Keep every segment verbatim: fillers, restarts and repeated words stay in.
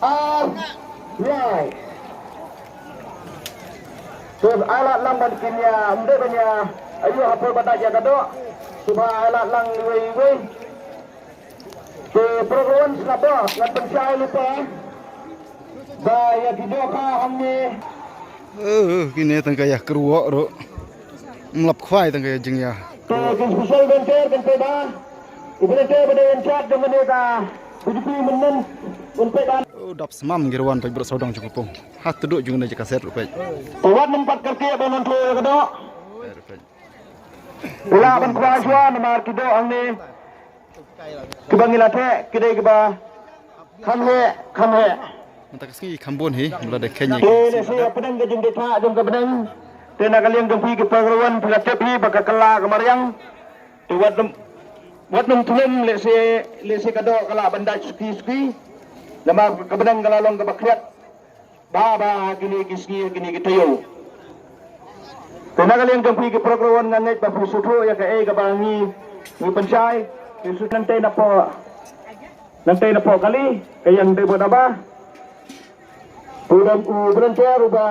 Ar lai. Te ai lad lang ban kin ïa, ym dei ban ïa, ayu ha por ba dait ïa ka doh. Sngewbha ai lad lang iwei iwei. Te program sngewbha ngan pynshai lypa ba ïa ki dohkha hangne. Eh, kine tang ka ïa kyrwoh ruh. Ym lap khwai tang ka ïa jingïa. Te ki special volunteer kan pei ba. U volunteer ba dei in charge jong kane ka B J P mynnin un pei ba. Oh, dap smam ki rwan peit, baroh sawdong jong ka pung. Ha tduk jong kane jaka set ruh peit. Te wat nym pat kyrkieh ba ngan thloi ka doh. Peit, peit. Ula ban kwah shuwa namar ki doh hangne. Kiba ngi la theh ki dei kiba kham heh, kham heh. Mynta ka sngi kham bun hi, mula da khein. Te lehse ka pdeng ka jingdei thah jong ka pdeng. Te na ka liang jong phi ki paralok phi la tip hi ba ka kylla ka mariang. Te wat nym, wat nym thlum lehse, lehse ka doh ka lah ban dait suki suki. Namar ka pdeng ka la long kaba khriat. Ba, ba, ha kine ki sngi, ha kine ki taïew. Te na ka liang jong phi ki paralok ngan ngeit ba phi sngewthuh ïa kaei kaba ngi, ngi pynshai, phi sngewthuh nangtei napoh, nangtei napoh kali, ka ïeng dei bad ba. U dang u volunteer uba,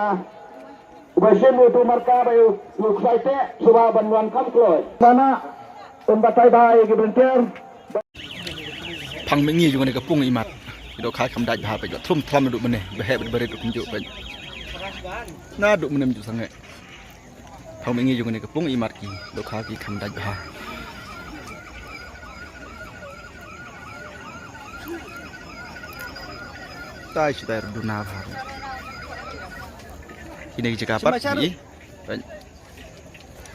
uba shim u tu marka ba u, u ksai te, shuwa ban wan kham kloi. Sana, un batai ba ïa ki volunteer. Phang mihngi jong kane ka pung imat. Ki dohkha kham dait bha peit, ba thrum thram naduh mynne, ba heh bad ba rit ruh kumjuh peit. Naduh mynne kumjuh sangeh. Phang mihngi jong kane ka pung imat ki dohkha ki kham dait bha. Tai shi tai ruh duna bha. Kine ki jaka pat ki. Peit.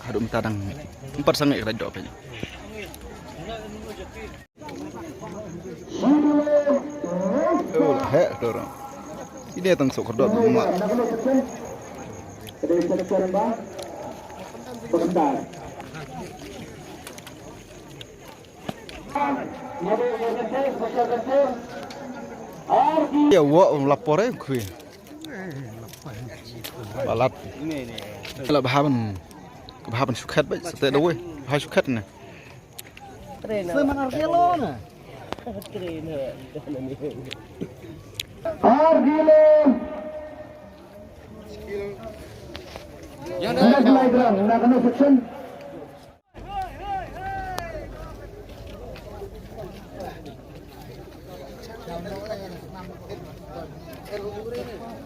Haduh mynta dang empat sangeh ka dait doh peit. Oh, heh, dor. Ini tang sok kerdot ma. Ya, wa lapor eh kui. Balat. Lah bahaban. Bahaban sukat baik sate dawai. Bahas sukat ne. Seman argelo na. Argelo. Yang dah mulai geram, nak kena section.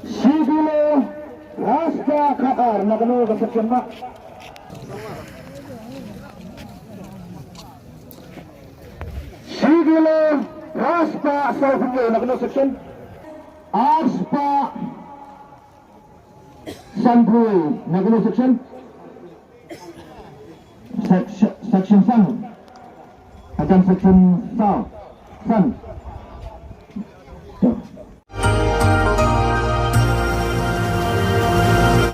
Shi kilo, rasta khatar, nak kena section mak. Shi kilo, rasta saw phew, nak kena section. Ar spah san phew, nak kena section. Section, section san. Ajan section saw. San.